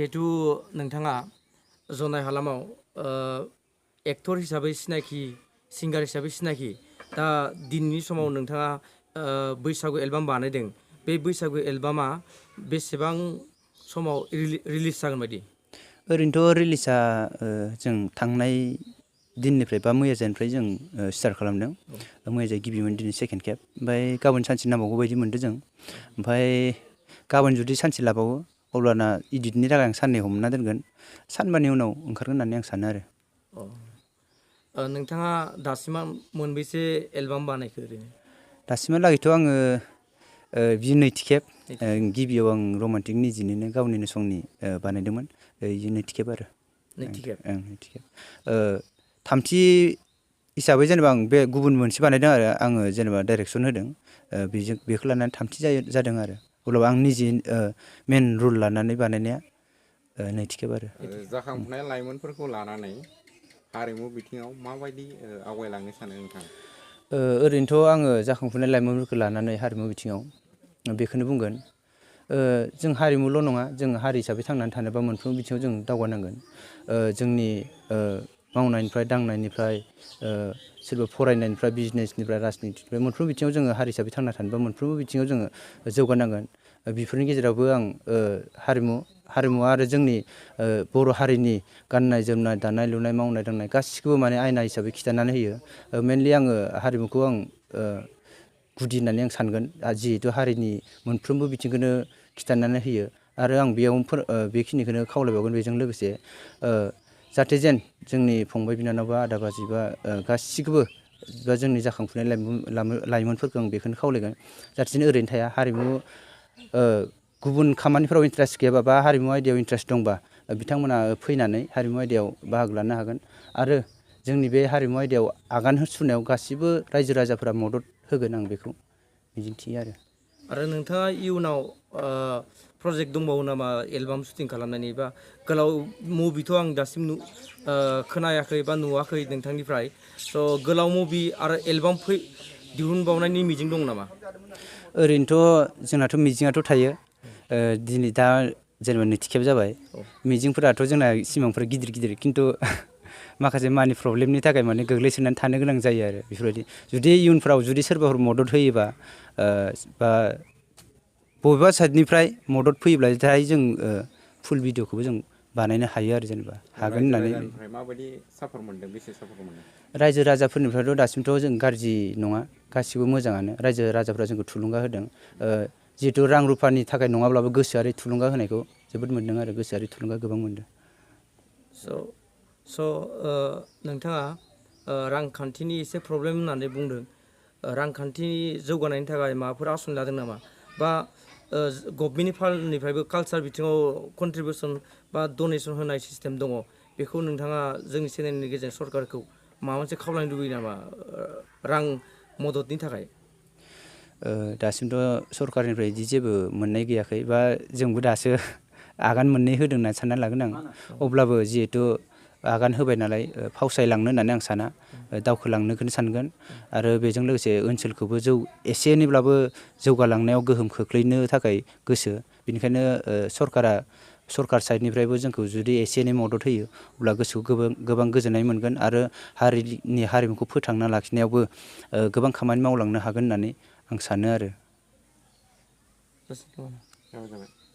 जिहेतु नोंथाङा जनाय हालामाव एक्टर हिसाबै सिनायखि सिंगार हिसाबै सिनायखि दा दिनैनि समाव नोंथाङा बैसागु एलबाम बानायदों बे बैसागु एलबामा बेसेबां समाव रिलिज जागोन बायदि ओरैनोथ' रिलिजआ जों थांनाय दिननिफ्राय बा मैयानिफ्राय जों स्टार्ट खालामदों मैया गिबिमोन दिनै सेकेन्ड खेब ओमफ्राय गाबोन सानसे नांबावगौ बायदि मोनदों जों ओमफ्राय गाबोन जुदि सानसे लाबावो अब्लाना इडिटनि थाखाय आं साननै हमना दोनगोन सानबानि उनाव ओंखारगोन होननानै आं सानो आरो नोंथाङा दासिमा मोनबेसे एलबाम बानायखो ओरैनो दासिमहालागैथ' आङो बि नैथि खेब गिबियाव आं रमान्टिक निजिनिनो गावनिनो संनि बानायदोंमोन बे नैथि खेब आरो नैथि खेब नैथि खेब थामथि हिसाबै जेनेबा आं बे गुबुन मोनसे बानायदों आरो आङो जेनेबा डाइरेक्सन होदों बेखौ लानानै थामथि जादों आरो अब्लाबो आं निजे मेन रुल लानानै बानायनाया नैथि खेब आरो जाखांफुनाय लाइमोनफोरखौ लानानै हारिमु बिथिङाव माबायदि आवगायलांनो सानो नोंथाङा ओरैनोथ' आङो जाखांफुनाय लाइमोनफोरखौ लानानै हारिमु बिथिङाव बेखौनो बुंगोन जों हारिमुल' नङा जों हारि हिसाबै थांनानै थानोबा मोनफ्रोमबो बिथिङाव जों दावगानांगोन जोंनि मावनायनिफ्राय दांनायनिफ्राय सोरबा फरायनायनिफ्राय बिजनेसनिफ्राय राजनितिनिफ्राय मोनफ्रोमबो बिथिङाव जोङो हारि हिसाबै थांना थानोबा मोनफ्रोमबो बिथिङाव जोङो जौगानांगोन बेफोरनि गेजेरावबो आं हारिमुवा आरो जोंनि बर' हारिनि गाननाय जोमनाय दानाय लुनाय मावनाय दांनाय गासिखौबो माने आयना हिसाबै खिन्थानानै होयो मेनलि आङो हारिमुखौ आं गुदि होननानै आं सानगोन जिहेतु हारिनि मोनफ्रोमबो बिथिंखौनो खिन्थानानै होयो आरो आं बेखिनिखौनो खावलायबावगोन बेजों लोगोसे जाहाथे जेन जोंनि फंबाय बिनानाव बा आदा बाजि बा गासिखौबो बा जोंनि जाखांफुनाय लाइमोनफोरखौ आं बेखौनो खावलायगोन जाहाथे जेन ओरैनो थाया हारिमु गुबुन खामानिफोराव इन्टारेस्ट गैयाबा बा हारिमु आयदायाव इन्टारेस्ट दंबा बिथांमोना फैनानै हारिमु आयदायाव बाहागो लानो हागोन आरो जोंनि बे हारिमु आयदायाव आगान सुरनायाव गासिबो रायजो राजाफोरा मदद होगोन आं बेखौ मिजिंथियो आरो नोंथाङा इयुनाव प्रजेक्ट दंबावो नामा एलबाम शुटिं खालामनायनि बा गोलाव मुभिथ' आं दासिम खोनायाखै बा नुवाखै नोंथांनिफ्राय स' गोलाव मुभि आरो एलबाम दिहुनबावनायनि मिजिं दं नामा ओरैनोथ' जोंनाथ' मिजिङाथ' थायो दिनै दा जेनेबा नैथि खेब जाबाय मिजिंफोराथ' जोंना सिमांफोरा गिदिर गिदिर खिन्थु माखासे मानि प्रब्लेमनि थाखाय माने गोग्लैसोनानै थानो गोनां जायो आरो बेफोरबायदि जुदि इयुनफ्राव जुदि सोरबाफोर मदद होयोबा बा बबेबा साइडनिफ्राय मदद फैयोब्लाथाय जों फुल भिडिअखौबो जों बानायनो हायो आरो जेनेबा हागोन होननानै माबायदि सापर्ट मोनदों बेसे सापर्ट मोनदों रायजो राजाफोरनिफ्रायथ' दासिमथ' जों गाज्रि नङा गासिबो मोजाङानो रायजो राजाफ्रा जोंखौ थुलुंगा होदों जिहेतु रां रुफानि थाखाय नङाब्लाबो गोसोआरि थुलुंगा होनायखौ जोबोद मोनदों आरो गोसोआरि थुलुंगा गोबां मोनदों स' नोंथाङा रांखान्थिनि एसे प्रब्लेम होननानै बुंदों रांखान्थि जौगानायनि थाखाय माबाफोर आसन लादों नामा बा गभमेन्टनिफ्रायबो कालसार बिथिङाव कन्ट्रिबिउसन बा डनेसन होनाय सिस्टेम दङ बेखौ नोंथाङा जोंनि चेनेलनि गेजेरजों सरकारखौ माबा मोनसे खावलायनो लुबैयो नामा रां मददनि थाखाय दासिमथ' सरकारनिफ्राय बिदि जेबो मोननाय गैयाखै बा जोंबो दासो आगान मोननै होदों होननानै सानना लागोन आं अब्लाबो जिहेथु आगान होबाय नालाय फावसायलांनो होननानै आं साना दावखोलांनोखौनो सानगोन आरो बेजों लोगोसे ओनसोलखौबो एसे एनैब्लाबो जौगालांनायाव गोहोम खोख्लैनो थाखाय गोसो बेनिखायनो सरकार साइडनिफ्रायबो जोंखौ जुदि एसे एनै मदद होयो अब्ला गोसोखौ गोबां गोजोननाय मोनगोन आरो हारिमुखौ फोथांना लाखिनायावबो गोबां खामानि मावलांनो हागोन होननानै आं सानो आरो